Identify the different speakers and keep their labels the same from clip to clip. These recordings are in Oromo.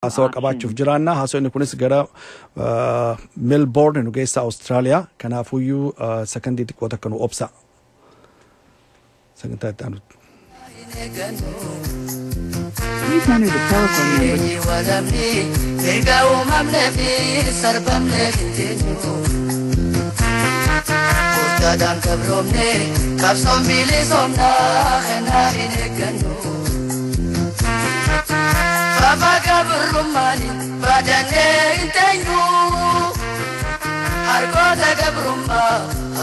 Speaker 1: Haasawaa qabaachuuf jiraanna. Haasawni kunis gara Melbourne nu geessa, Awustiraaliyaa. Kanaafuyyuu sakandii xiqqoo takka nu obsa. Sagantaa itti aanu.
Speaker 2: Please enter the telephone number.
Speaker 3: Jireenyi walamni mirga uumamnee fi sarbamnee hin teenyu. Murtaadhaan qabroomne qabsoon bilisoomnaa kennaa hin eeggannu. Fafa gabrummaani baadannee hin teenyu. Harkoota gabrummaa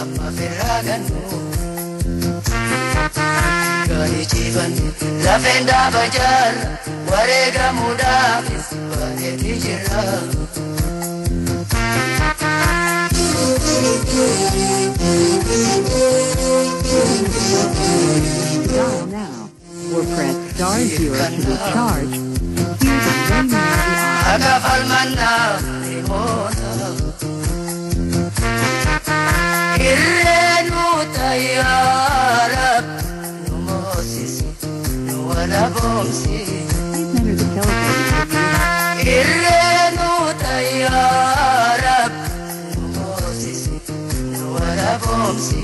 Speaker 3: amma firraa gannu. Gaarii jiban lafeen dhaaba jaarra wareegamuudhaafis baaneeti jirra.
Speaker 2: Dial now or press *0 to recharge and hear the Ray Mary option.
Speaker 3: Akka falmannaa ni moona. Irree nu tayyaara nu moosisi nu walaboomsi.
Speaker 2: Please enter the telephone number you have.
Speaker 3: Irree nu tayyaara nu moosisi nu walaboomsi.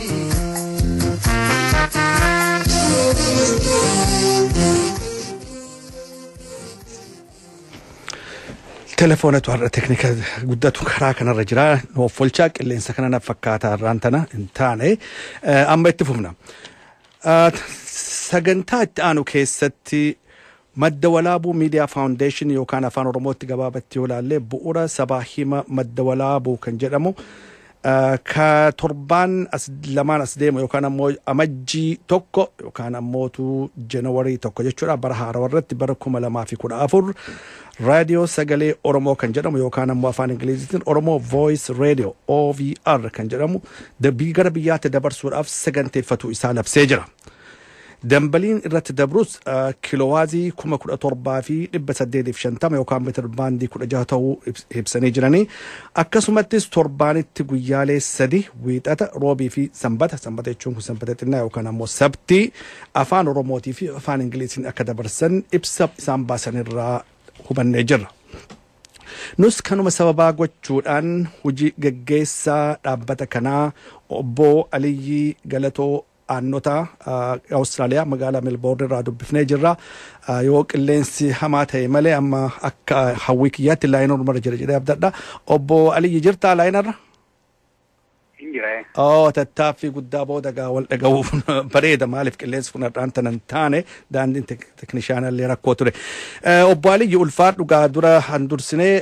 Speaker 1: Telefoonatu har'a teeknika guddatu karaa kanarra jira. Nu offolchaa, qilleensa kana na fakkaata har'aan tana hin taane. Amma itti fufna. Sagantaa itti aanu keessatti Madda Walaabuu Miidiyaa Foundation, yookaan Afaan Oromootti gabaabatti yoo ilaalle Bu'uura Sabaa Hima Madda Walaabuu kan jedhamu, ka torbaan as lamaan as deemu, yookaan ammoo Amajjii 1 yookaan ammootu January 1 jechuudha, bara haarawaa irratti bara 2014 raadiyoo Sagalee Oromoo kan jedhamu, yookaan ammoo Afaan Ingiliziitiin Oromoo Voice Radio OVR kan jedhamu, dabii gara biyyaatti dabarsuudhaaf saganteeffatu isaa labsee jira. Dambaliin irratti dabrus kilowaazii 17,850 yookaan meetir baandii 16 ta'uu ibsanii jiranii, akkasumattis torbaanitti guyyaalee sadi, Wiixata, Roobii fi Sanbata, Sanbata jechuun kun Sanbata xinnaa yookaan ammoo Sabtii, Afaan Oromootii fi Afaan Ingiliziin akka dabarsan ibsa isaan baasanirraa hubannee jirra. Nus kanuma sababaa gochuudhaan hojii geggeessaa dhaabbata kanaa obbo Aliyyii Galatoo Aannotaa Awustiraaliyaa magaalaa Melbourne irraa dubbifnee jirra. Yoo qilleensi hamaa ta'e malee amma akka hawwii kiyyaatti laayinarra jira jedhee abdadha. Obbo Aliyyi, jirtaa laayinarra?
Speaker 4: Hin jira.
Speaker 1: Oo, tattaaffii guddaa booda gaa wal dhaga'uuf bareeda. Maaliif qilleensi kun har'aan tanan hin taane, daandiin teknishaanallee rakkoo ture. Obbo Aliyyi, ulfaadhu gaa. Dura handursinee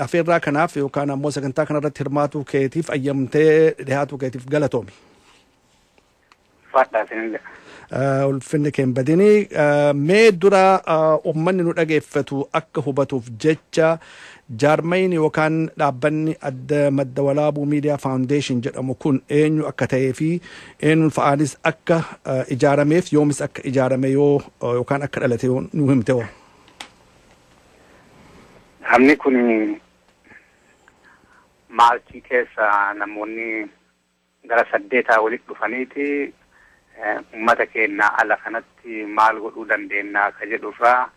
Speaker 1: afeerraa kanaaf yookaan ammoo sagantaa kanarratti hirmaatuu keetiif, ayyamtee dhihaatuu keetiif galatoomi.
Speaker 4: Ulfaadhaa isinillee.
Speaker 1: Ulfinni kee hin badini. Mee dura uummanni nu dhageeffatu akka hubatuuf jecha, jaarmayin yookaan dhaabbanni adda Madda Walaabuu Miidiyaa Foundation jedhamu kun eenyu akka ta'ee fi eenyuun fa'aanis akka ijaarameef, yoomis akka ijaarame yoo yookaan akka dhalate yoo nu himte hoo.
Speaker 4: Dhaabni kun Maarchii keessa namoonni gara saddeetaa walitti dhufaniiti uummata keenya ala kanatti maal godhuu dandeenya ka jedhurraa,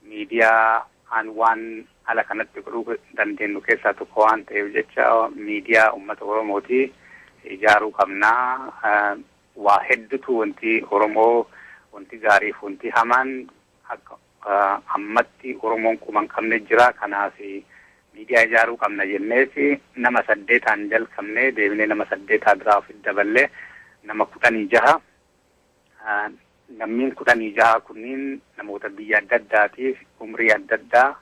Speaker 4: miidiyaa an waan ala kanatti godhuu dandeenyu keessaa tokko waan ta'eef jecha miidiyaa uummata Oromooti ijaaruu qabnaa. Waa hedduutu wanti Oromoo, wanti gaariif wanti hamaan akka ammatti Oromoon quba hin qabne jira. Kanaaf miidiyaa ijaaruu qabna jenneeti nama saddeetaan jalqabne. Deebinee nama saddeetaa biraa ofitti daballee nama 16. Namni 16 kunniin namoota biyya adda addaatiif, umrii adda addaa,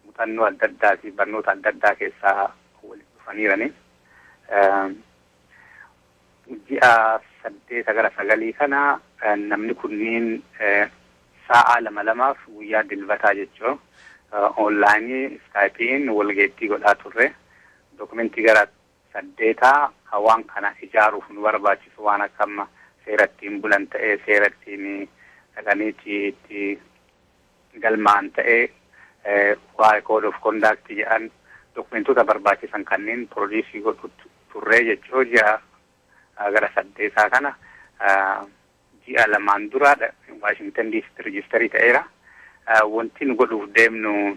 Speaker 4: muuxannoo adda addaa fi barnoota adda addaa keessaa walitti dhufaniirani. Ji'a saddeeta gara sagalii kana namni kunniin sa'a lama lamaaf guyyaa Dilbataa jechuun online Skypeiin walgeettii godhaa turre. Dokumentii gara saddeetaa kan waan kana ijaaruuf nu barbaachisu, waan akka amma seera ittiin bulan ta'ee, seera ittiin dhaqaniiti itti galmaan ta'ee, waa'ee code of conduct jedhan, dokumentoota barbaachisan kanneen produce godhu turree jechuu. Ji'a gara saddeetaa kana, ji'a lamaan dura Washington DC register ta'eera. Wanti nu godhuuf deemnu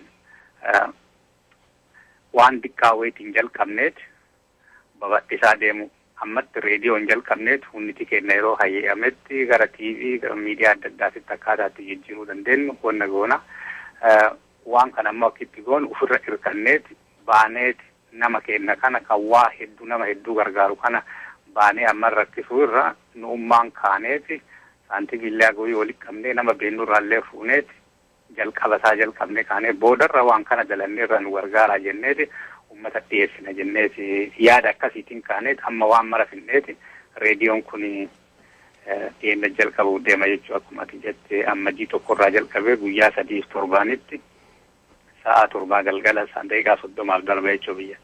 Speaker 4: Waan xiqqaa wayiitiin jalqabneet babal'isaa deemu. Ammatti reediyoon jalqabneet humniti keenya yeroo hayyametti gara TV, gara miidiyaa adda addaatitti akkaataatti jijjiiruu dandeenyu wanna goona. Waan kana ammoo akka itti goonu ofirra hirkanneet baaneet nama keenya kana kan waa hedduu nama hedduu gargaaru kana baanee amma rakkisuu irra nu'ummaan kaaneeti saantibillee goyii walitti qabnee nama beennurraallee fuuneeti jalqaba isaa jalqabnee kaanee boodarra waan kana dalannee irra nu gargaaraa jenneeti uummata dhiyeessina jenneeti yaada akkasiitiin kaaneeti amma waan mara finneeti reediyoon kun dhiyeenya jalqabuuf deema jechuu. Akkuma ati jette, amma jii tokkorraa jalqabee guyyaa 3 torbaanitti sa'a 7 galgala isaan daqiiqaa 30f darba jechuu biyya.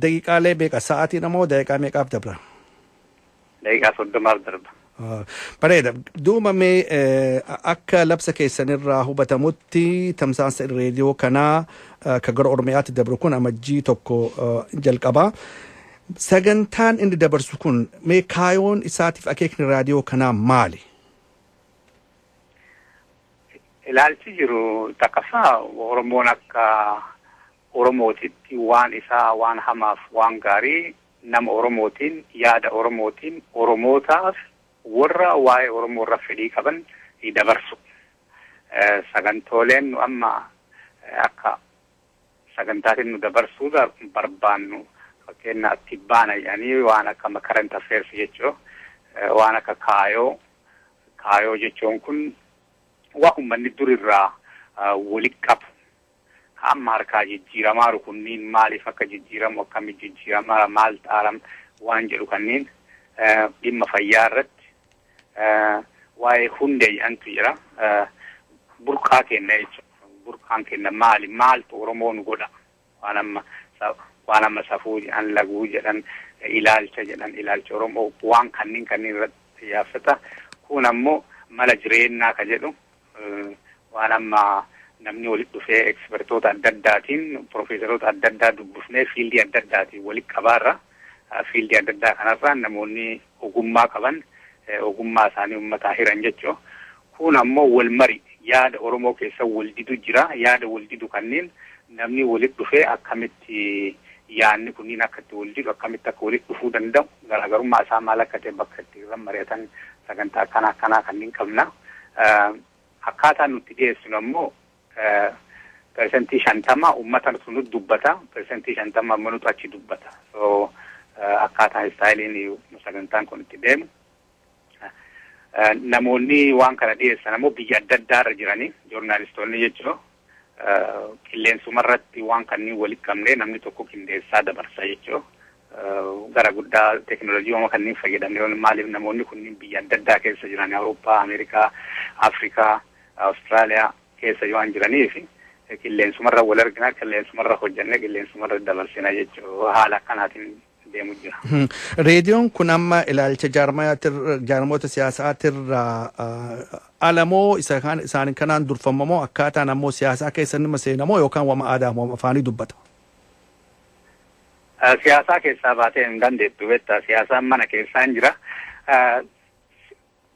Speaker 1: Daqiiqaalee meeqa, sa'aatiin ammoo daqiiqaa meeqaaf dabra?
Speaker 4: Daqiiqaa 30f darba.
Speaker 1: Bareeda. Duuba mee akka labsa keessanirraa hubatamutti tamsaasa reediyoo kanaa ka gara Oromiyaatti dabru kun amajjii 1 jalqabaa. Sagantaan inni dabarsu kun mee kaayoon isaatiif akeekni raadiyoo kanaa maali?
Speaker 4: Ilaalchi jiru takkaffaa Oromoon akka Oromootitti waan isaa, waan hamaaf waan gaarii, nama Oromootiin, yaada Oromootiin, Oromootaaf, warra waa'ee Oromoo irra fedhii qaban dabarsu. Sagantooleen nu amma akka sagantaatiin nu dabarsuu barbaannu, fakkeenyaaf tibbaana jedhanii waan akka current affairs jechuu, waan akka kaayoo. Kaayoo jechuun kun waa uummanni durirraa walitti qabu. Amma harkaa jijjiiramaaru kunniin maaliif akka jijjiiramu, akkamitti jijjiiramaa, maal xaaram waan jedhu kanneen, dhimma fayyaa irratti, waa'ee hundee jedhantu jira. Burqaa kenna jechuudha. Burqaan kenna maali? Maaltu Oromoo nu godha? Waan amma safuu jedhan, laguu jedhan, ilaalcha jedhan, ilaalcha Oromoo, waan kanneen kanneen irratti xiyyeeffata. Kun ammoo mala jireenyaa ka jedhu, waan amma namni walitti dhufee ekspertoota adda addaatiin, profeesaroota adda addaa dubbifnee, fiildii adda addaatiin walitti qabaarra, fiildii adda addaa kanarraa namoonni ogummaa qaban ogummaa isaanii uummataa hiran jechuudha. Kun ammoo wal mari yaada Oromoo keessa wal didu jira. Yaada wal didu kanneen namni walitti dhufee akkamitti yaadni kunniin akka itti wal didu, akkamitti akka walitti dhufuu danda'u, garaagarummaa isaa maal akka ta'e bakka itti irra mari'atan sagantaa akkanaa akkanaa kanneen qabna. Akkaataa nutti dhiyeessinu ammoo 50% uummata nutti dubbata, 50% ammoo nutu achi dubbata. So akkaataa istaayiliin sagantaan kun itti deemu. Namoonni waan kana dhiyeessan ammoo biyya adda addaa irra jiranii joornaalistoonni jechuun qilleensumarratti waan kanneen walitti qabnee namni tokko qindeessaa dabarsa jechuun. Gara guddaa teekinooloojii waan kanneen fayyadamne. Maaliif namoonni kunniin biyya adda addaa keessa jiran, Awurooppaa, Ameerikaa, Afrikaa, Awustiraaliyaa keessa waan jiraniif qilleensumarra wal argina, qilleensumarra hojjannee, qilleensumarra dabarsina jechuun haala akkanaatiin deemu jira.
Speaker 1: Reediyoon kun amma ilaalcha jaarmoota siyaasaatirraa alamoo isa isaan kanaan durfamamoo, akkaataan ammoo siyaasaa keessa nima seenamoo, yookaan wama aadaa wama afaanii dubbata?
Speaker 4: Siyaasaa keessaa baatee hin dandeettu beektaa, siyaasaan mana keessaa hin jira.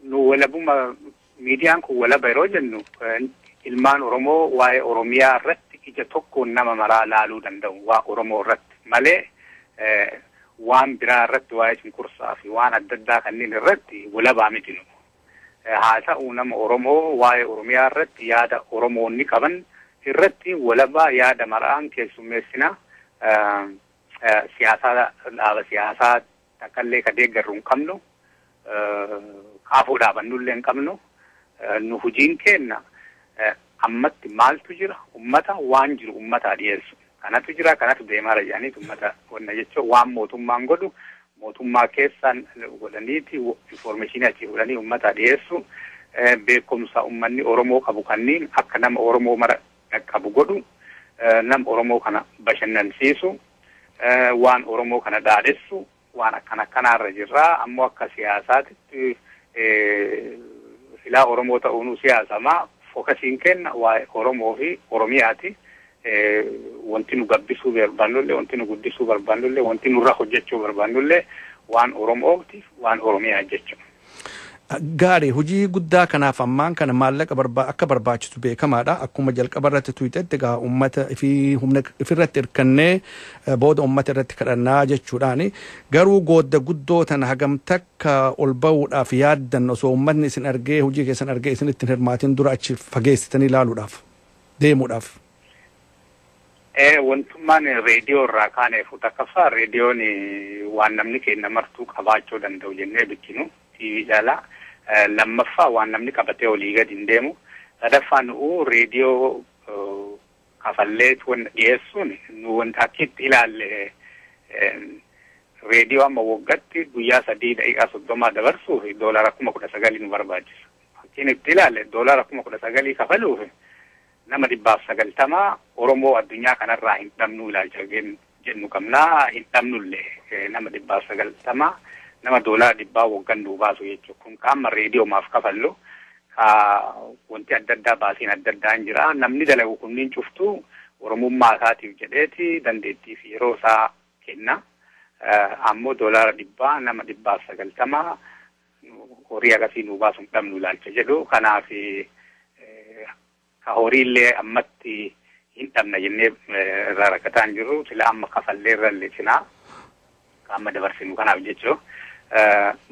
Speaker 4: Nu walabuma, miidiyaan kun walaba yeroo jennu, ilmaan Oromoo waa'ee Oromiyaa irratti ija tokkoon nama maraa laaluu danda'u, waa Oromoo irratti malee waan biraa irratti, waa'ee cunqursaa fi waan adda addaa kanneen irratti walabaa miti nu. Haa ta'u, nama Oromoo waa'ee Oromiyaa irratti yaada Oromoonni qaban irratti walabaa yaada maraan keessummeessina. Siyaasaa, dhaaba siyaasaa takkallee ka deeggarru hin qabnu. Kaafuu dhaabannullee hin qabnu. Nu hojiin kenna ammatti maaltu jira, ummata waan jiru ummataa dhiyeessu. Kanatu jira, kanatu deemaa jedhaniit ummata wanna jechuun, waan mootummaan godhu mootummaa keessaan godhaniiti information achii fudhanii ummataa dhiyeessu. Beekumsa ummanni Oromoo qabu kanneen akka nama Oromoo mara qaqqabu godhu, nama Oromoo kana bashannansiisu, waan Oromoo kana dhaadessu, waan akkana akkanaarra jirraa. Ammoo akka siyaasaatitti silaa Oromoo ta'uunuu siyaasamaa, fookasiin kenna waa'ee Oromoo fi Oromiyaati. Wanti nu gabbisuu barbaannullee, wanti nu guddisuu barbaannullee, wanti nurra hojjechuu barbaannullee waan Oromootiif waan Oromiyaa jechuudha.
Speaker 1: Gaarii, hojii guddaa kanaaf ammaan kana maallaqa akka barbaachisu beekamaadha. Akkuma jalqaba irratti tuqxetti egaa uummata fi humna ifirratti hirkannee booda uummata irratti kadhannaa jechuudhaani. Garuu goodda guddoo tana hagam takka ol bahuudhaaf yaaddan, osoo uummatni isin argee, hojii keessan argee isin ittiin hirmaatin dura achi fageessitanii ilaaluudhaaf deemuudhaaf?
Speaker 4: Wantummaan reediyoo irraa kaaneef, takkaffaa reediyoon waan namni keenya martuu qabaachuu danda'u jennee bikkinu TV caalaa. Lammaffaa, waan namni qabatee olii gadi hin deemu. Sadaffaa, nu'u reediyoo kafallee wanta dhiyeessuun nu wanta akkitti ilaalle, reediyoo amma waggaatti guyyaa 3 daqiiqaa 30 dabarsuuf $19,000 nu barbaachisa. Fakkiin itti ilaalle, $19,000 kafaluuf nama 190 Oromoo addunyaa kanarraa hin dhabnu ilaalcha jennu qabnaa, hin dhabnullee nama 190, nama $100 waggan nuu baasu jechuudha. Kun qaama reediyoomaaf kafallu, ka wanti adda addaa baasiin adda addaa hin jira. Namni dalagu kunniin cuftuu Oromummaa isaatiif jedheeti dandeettii fi yeroo isaa kenna. Ammoo $100 nama 190 horii akkasii nuu baasu hin dhabnu ilaalcha jedhu. Kanaaf ka horiillee ammatti hin dhabna jennee irraa rakkataa hin jirru. Sila amma kafallee irra cinaa amma dabarsinu kanaaf jechuu.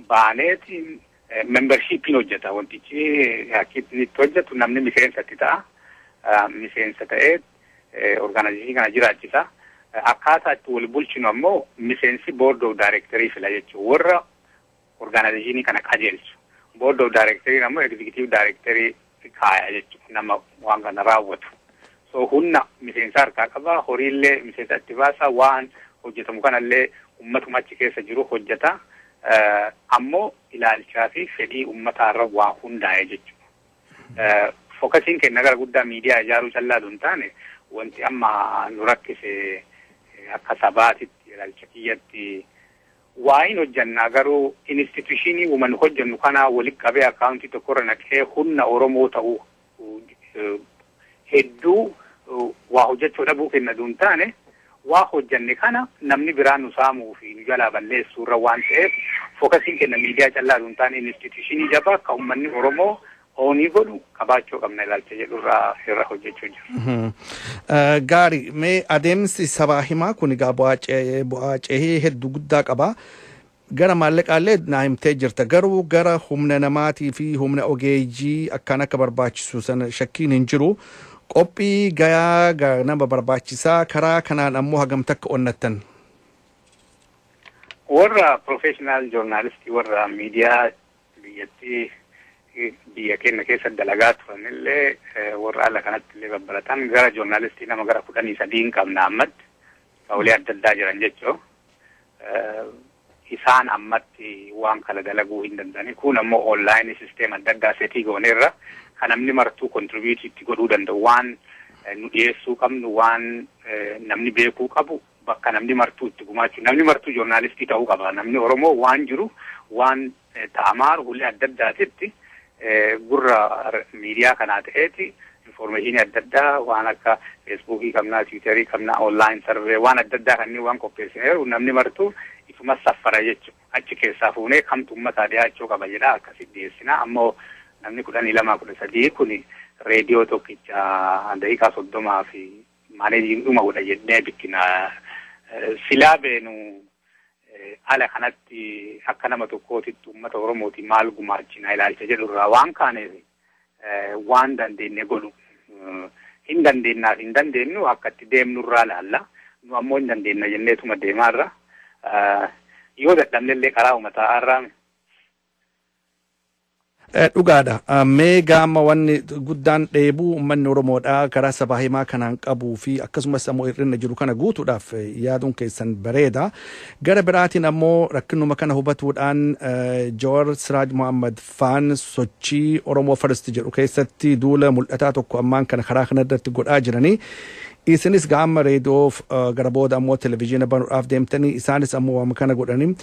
Speaker 4: Baaneeti membershipiin hojjeta wantichi. Akki itti hojjetu, namni miseensatti ta'a. Miseensa ta'ee organization kana jiraachisa. Akkaataa itti wal bulchinu ammoo miseensi board of directorii fila jechuudha. Warra organization kana qajeelchu. Board of directorii ammoo executive directorii kaaya jechuudha. Nama waan kana raawwatu. So humna miseensa harkaa qaba. Horiillee miseensa itti baasa. Waan hojjetamu kanallee ummatuma achi keessa jiru hojjeta. Ammoo ilaalchaa fi fedhii ummataarra waa hundaa'e jechuudha. Focusiin keenya gara guddaa miidiyaa ijaaruu callaa hin taane, wanti amma nu rakkise akka sabaatitti ilaalcha kiyyatti waa hin hojjannaa, garuu institutionii uuman hojjannu kana walitti qabee accountii tokkorra naqee humna Oromoo ta'uu hedduu waa hojjechuu dhabuu kenna duun taane, waa hojjanne kana namni biraa nu saamuu fi nu jalaa balleessuu irra waan ta'eef, focusiin kenna miidiyaa callaa duun taane, institutionii jabaa akka uummanni Oromoo ownii godhu qabaachuu qabna ilaalcha jedhu irraa irra hojjechuu jiru.
Speaker 1: Gaarii, mee adeemsi sabaa himaa kun egaa bu'aa ce'ee hedduu guddaa qaba. Gara maallaqaallee naa himtee jirta, garuu gara humna namaatii fi humna ogeeyyii akkaan akka barbaachisu sana shakkiin hin jiru. Qophii gayaa nama barbaachisaa karaa kanaan ammoo hagam takka onnattan?
Speaker 4: Warra professional journalistii, warra miidiyaa biyyattii, biyya keenya keessa dalagaa turanillee, warra ala kanatti illee babbaratan, gara journalistii nama gara 13 hin qabna ammatti, qawlee adda addaa jiran jechuu. Isaan ammatti waan kana dalaguu hin danda'ani. Kun ammoo online system adda addaa setii gooneerra, kan namni martuu contribute itti godhuu danda'u, waan nu dhiyeessuu qabnu, waan namni beekuu qabu, bakka namni martuu itti gumaachuu, namni martuu journalistii ta'uu qaba. Namni Oromoo waan jiru, waan ta'amaaru hulee adda addaatitti gurra miidiyaa kanaa ta'eeti informationii adda addaa, waan akka Facebookii qabnaa, Twitterii qabnaa, online survey, waan adda addaa kanneen waan qopheessineeru, namni martuu isuma saffara jechuudha. Achi keessaa fuunee kamtu uummataa dhiyaachuu qaba jedha akkasitti dhiyeessinaa. Ammoo namni 12, 13 kun reediyoo tokkicha daqiiqaa 30 fi manageiin dhuma godha jennee bikkina. Silaa beenu ala kanatti akka nama tokkootitti uummata Oromooti maal gumaachina ilaalcha jedhurraa waan kaaneef, waan dandeenye godhu hin dandeenyaaf hin dandeenyu akka itti deemnurraa laalla. Nu ammoo hin dandeenna jenneetuma deemaarra. Yoo dadhabnellee karaa uummataa har'aa.
Speaker 1: Dhugaadha. Mee gaama wanni guddaan dheebuu uummanni Oromoodhaa karaa sabaa himaa kanaan qabuu fi akkasumas ammoo hir'ina jiru kana guutuudhaaf yaaduun keessan bareeda. Gara biraatiin ammoo rakkinuma kana hubatuudhaan Jawar Siraaj Muhammad faan sochii Oromoo First jedhu keessatti duula mul'ataa tokko ammaan kana karaa kana irratti godhaa jiranii. Isinis gaama reediyoof gara booda ammoo televezyiina banuudhaaf deemtanii, isaanis ammoo waan kana godhanii,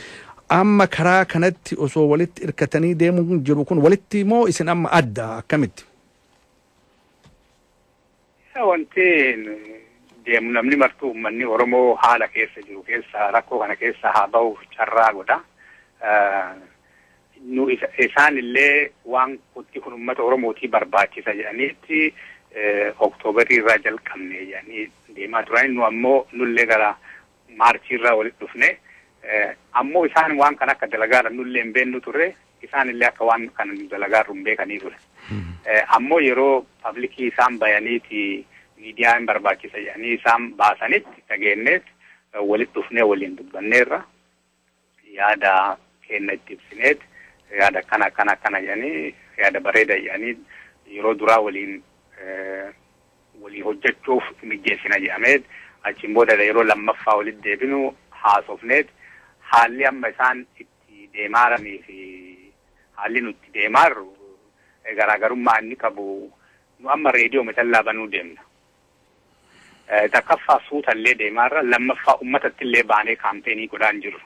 Speaker 1: amma karaa kanatti osoo walitti hirkatanii deemuun jiru kun walitti moo isin amma adda akkamitti?
Speaker 4: Wanti deemu, namni martuu uummanni Oromoo haala keessa jiru keessa, rakkoo kana keessa haa bahuuf carraa godha. Nu isaan illee waan kutti kun uummata Oromootii barbaachisa jedhaniitti Oktoobarii irraa jalqabne jedhanii deemaa turan. Nu ammoo nullee gara Maarchii irraa walitti dhufne. Ammoo isaan waan kana akka dalagaadha nullee hin beeknu turre, isaan illee akka waan kana nu dalagaarru hin beekanii ture. Ammoo yeroo public isaan bayaniiti miidiyaa hin barbaachisa jedhanii isaan baasanitti dhageenyeet walitti dhufnee waliin dubbanneerra, yaada kenna itti ibsineet, yaada akkana akkana akkana jedhanii, yaada bareeda jedhanii, yeroo duraa waliin hojjechuuf mijjeessina jedhameet, achiin booda yeroo lammaffaa walitti deebinu haasofneet, haalli amma isaan itti deemaaranii fi haalli nuti deemaarru garaagarummaa inni qabu, nu amma reediyoo metallaa banuu deemna. Takkaffaa suutallee deemaarra, lammaffaa uummatatti illee baanee campaign godhaan jiru.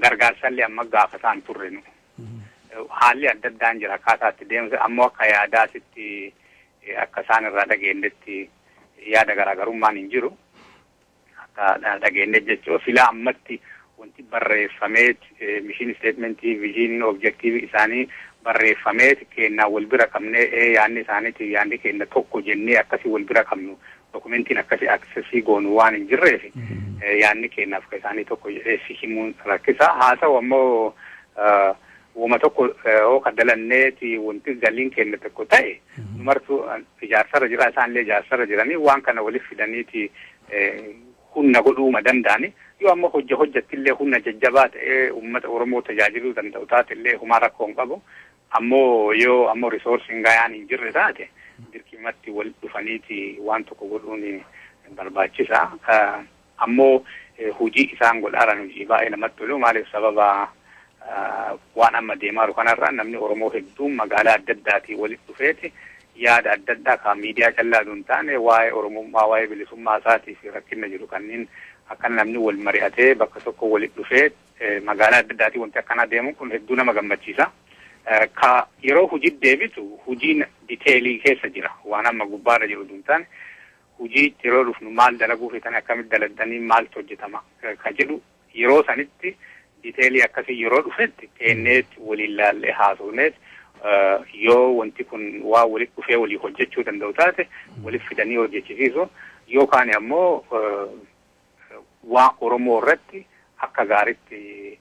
Speaker 4: Gargaarsallee amma gaafataan turre nu. Haalli adda addaan jira akkaataa itti deemsa, ammoo akka yaadaasitti akka isaan irraa dhageenyetti yaada garaagarummaan hin jiru. Akka dhageenye jechuun filaa ammatti wanti barreeffamee mission statement, vision, objective isaanii barreeffamee kennaa wal bira qabnee, yaadni isaaniitiif yaadni kenna tokko jennee akkasii wal bira qabnu, dokumentiin akkasii access goonu waan hin jirreef, yaadni kennaaf ka isaanii tokko jedhee si himuun rakkisa. Haa ta'u ammoo uuma tokko yoo ka dalanneeti wanti galiin kenna tokko ta'e, numartuu ijaarsarra jira, isaanillee ijaarsarra jiranii, waan kana waliif fidaniiti humna godhuuma danda'ani. Yoo ammoo hojjattillee humna jajjabaa ta'ee uummata Oromoo tajaajiluu danda'u taatellee humaa rakkoo hin qabu. Ammoo yoo ammoo resourceiin gayaan hin jirre taate, dirqimatti wal dhufaniiti waan tokko godhuun barbaachisa. Ammoo hojii isaan godhaaran hojii baay'ee namatti tolu. Maaliif, sababa waan amma deemaa jiru kanarraa namni Oromoo hedduun magaalaa adda addaatii walitti dhufeeti yaada adda addaa kan miidiyaa callaa hin taane, waa'ee Oromummaa, waa'ee bilisummaa isaatii fi rakkina jiru kanneen akka namni wal mari'atee bakka tokko walitti dhufee magaalaa adda addaatii wanti akkanaa deemu kun hedduu nama gammachiisa. Ka yeroo hojii deebitu hojiin detail keessa jira, waan amma gubbaarra jiru hin taane, hojii yeroo dhufnu maal dalaguu feetan, akkamitti daladdanii, maaltu hojjetama ka jedhu, yeroo sanitti detail akkasii yeroo dhufetti teenneet waliin laallee haasofneet, yoo wanti kun waa walitti dhufee walii hojjechuu danda'u taate walitti fidanii hojjechisiisu, yookaan ammoo waan Oromoo irratti akka gaaritti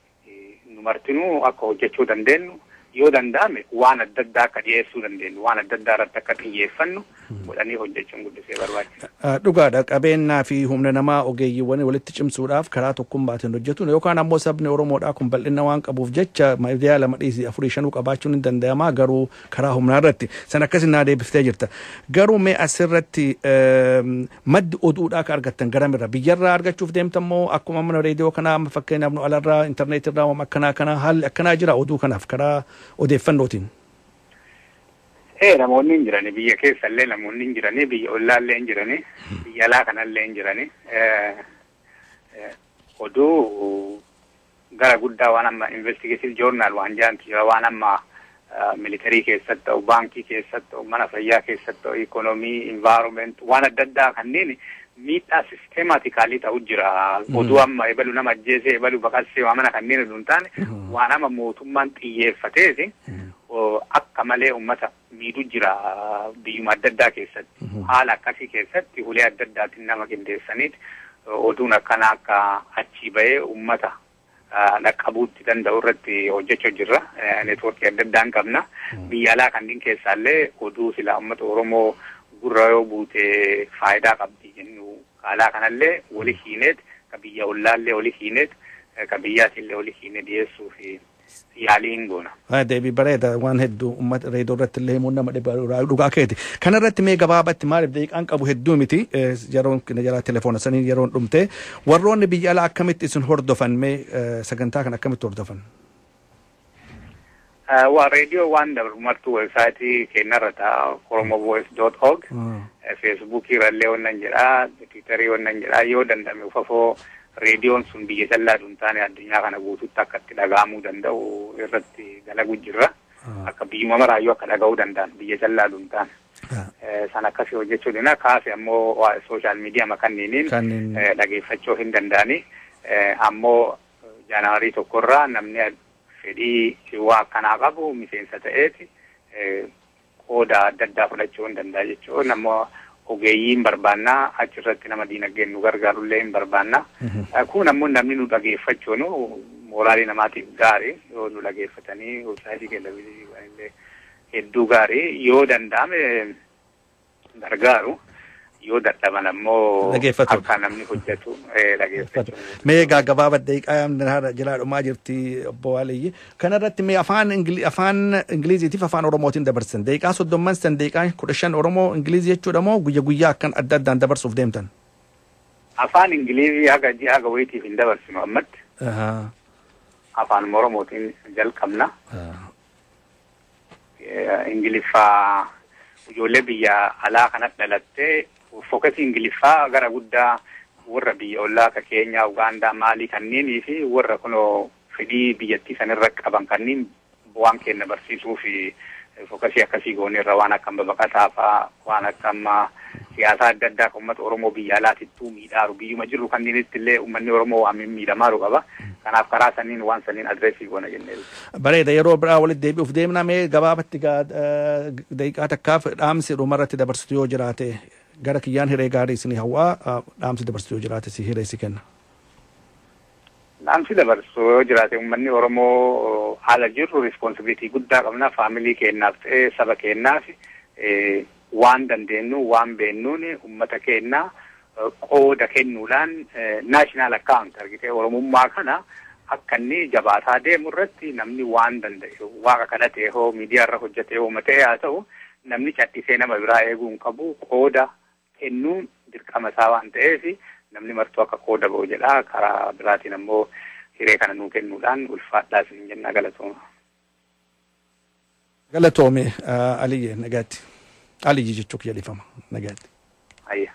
Speaker 4: nu martinuu akka hojjechuu dandeenyu, yoo danda'ame waan adda addaa akka dhiyeessuu dandeenyu, waan adda addaa irratti akka xiyyeeffannu godhanii hojjechuun guddisee barbaachisa.
Speaker 1: Dhugaadha, qabeenyaa fi humna namaa ogeeyyiiwwan walitti cimsuudhaaf karaa tokkummaatiin hojjetuun, yookaan ammoo sabni Oromoodhaa kun bal'ina waan qabuuf jecha miidiyaa lama dhiisii afurii shanuu qabaachuun hin danda'ama, garuu karaa humnaa irratti san akkasin naa deebiftee jirta. Garuu mee asirratti maddi oduudhaa ka argattan garamirra, biyyarraa argachuuf deemtan moo akkuma mana reediyoo kanaa amma fakkeenyaaf nu alarraa intarneetirraa waan akkanaa kana, haalli akkanaa jira oduu kanaaf karaa odeeffannootiin?
Speaker 4: Ee, namoonni hin jirani, biyya keessa illee namoonni hin jirani, biyya ollaa illee hin jirani, biyya alaa kanallee hin jirani. Oduu gara guddaa waan amma investigative journal waan jedhantu jira, waan amma military keessatti ta'u, baankii keessatti ta'u, mana fayyaa keessatti ta'u, economy, environment, waan adda addaa kanneen miidhaa systematically ta'u jira. Oduu amma ebalu nama ajjeesee, ebalu baqassee, waan mana kanneen oduu hin taane, waan amma mootummaan xiyyeeffateeti akka malee uummata miidhu jira biyyuma adda addaa keessatti. Haala akkasii keessatti ulee adda addaatiin nama qindeessaniiti oduun akkana akka achii bahee uummata dhaqqabuutti danda'u irratti hojjechuu jirra. Network adda addaan qabna. Biyya alaa kanneen keessaallee oduu silaa uummata Oromoo gurra yoo buute faayidaa qabdi jennu alaa kanallee wali hiineet, ka biyya ollaallee wali hiineet, ka biyyaatillee wali hiine dhiyeessuu fi yaalii hin goona.
Speaker 1: Deebii bareeda, waan hedduu uummata reediyoo irratti illee himuun nama dhiba, dhugaa keeti. Kana irratti mee gabaabatti, maaliif daqiiqaan qabu hedduu miti, yeroon jalaa telefoona sanii yeroon dhumte, warroonni biyya alaa akkamitti isin hordofan, mee sagantaa kana akkamitti hordofan?
Speaker 4: Waa reediyoo waan dabru martuu website keenyarra ta'a, oromovoice.org, Feesbuukii irrallee wannan jedha, Tiwiitarii wannan jedha. Yoo danda'ame ufafoo reediyoon sun biyya callaa hin taane addunyaa kana guututti akka itti dhaga'amuu danda'u irratti dalagu jirra. Akka biyyuma maraayyuu akka dhaga'uu danda'an, biyya callaa hin taane. San akkasii hojjechuu dina kaase, ammoo social media makanniiniin dhageeffachuu hin danda'ani. Ammoo Jaanaarii 1rraa namni Fedhii waa akkanaa qabu miseensa ta'eeti qooda adda addaa fudhachuu hin danda'a jechuun nama ogeeyyii hin barbaannaa, achirratti nama diinagdeen nu gargaarullee hin barbaannaa. Kun ammoo namni nu dhageeffachuun mooraalii namaatiif gaarii, yoo nu dhageeffatanii website keenya illee hedduu gaarii, yoo danda'ame gargaaru, yoo dadhaban ammoo akka namni hojjetu dhageeffatu.
Speaker 1: Mee egaa gabaabaa daqiiqaa jalaa dhumaa jirti, obbo Aliyyi. Kanarratti mee afaan Ingiliziitiif afaan Oromootiin dabarsan. Daqiiqaa 30 san daqiiqaa 15 Oromoo Ingilizii jechuudha moo guyya guyyaa akkan adda addaan dabarsuuf deemtan?
Speaker 4: Afaan Ingilizii haga ji'a haga wayiitiif hin dabarsinu ammatti. Afaan Oromootiin jalqabna. Ingiliffaa ijoollee biyya alaa kanatti dhalattee focus Ingiliffaa gara guddaa warra biyya ollaa akka Keenyaa, Ugaandaa, Maalii kanneenii fi warra kunoo fedhii biyyattii sanirra qaban kanneen waan kenna barsiisuu fi focus akkasii gooneerra, waan akka baqataa fa'aa, waan akka amma siyaasa adda addaa kan uummata Oromoo biyya alaatittuu miidhaaru, biyyuma jirru kanneenitti illee uummanni Oromoo waan miidhamaaru qaba. Kanaaf karaa saniin waan saniin address goona jennee.
Speaker 1: Bareeda, yeroo biraa walitti deebi'uuf deemna. Mee gabaabatti daqiiqaa takkaaf dhaamsi dhumarratti dabarsitu yoo jiraate, gara kiyyaan hiree gaarii isinii hawwaa, dhaamsi dabarsitu yoo jiraate si hiree si kenna.
Speaker 4: Dhaamsi dabarsu yoo jiraate, uummanni Oromoo haala jirru responsibility guddaa qabna, family keenyaaf ta'ee saba keenyaaf waan dandeenyu waan beennuun uummata keenyaa qooda kennuudhaan national account argitee Oromummaa kana akka inni jabaataa deemu irratti namni waan danda'e waaqa kadhatee hoo miidiyaa irra hojjetee hoo matee haa ta'u, namni cadhisee nama biraa eeguu hin qabu, qooda kennuun dirqama isaa waan ta'eef namni martuu akka qooda ba'u jedha. Karaa biraatiin ammoo hiree kana nuu kennuudhaan ulfaadhaa isin jenna, galatooma.
Speaker 1: Galatoome Aliyye, nagaatti. Aliyyi jechuu kiyya, dhiifama, nagaatti.
Speaker 4: Ayya.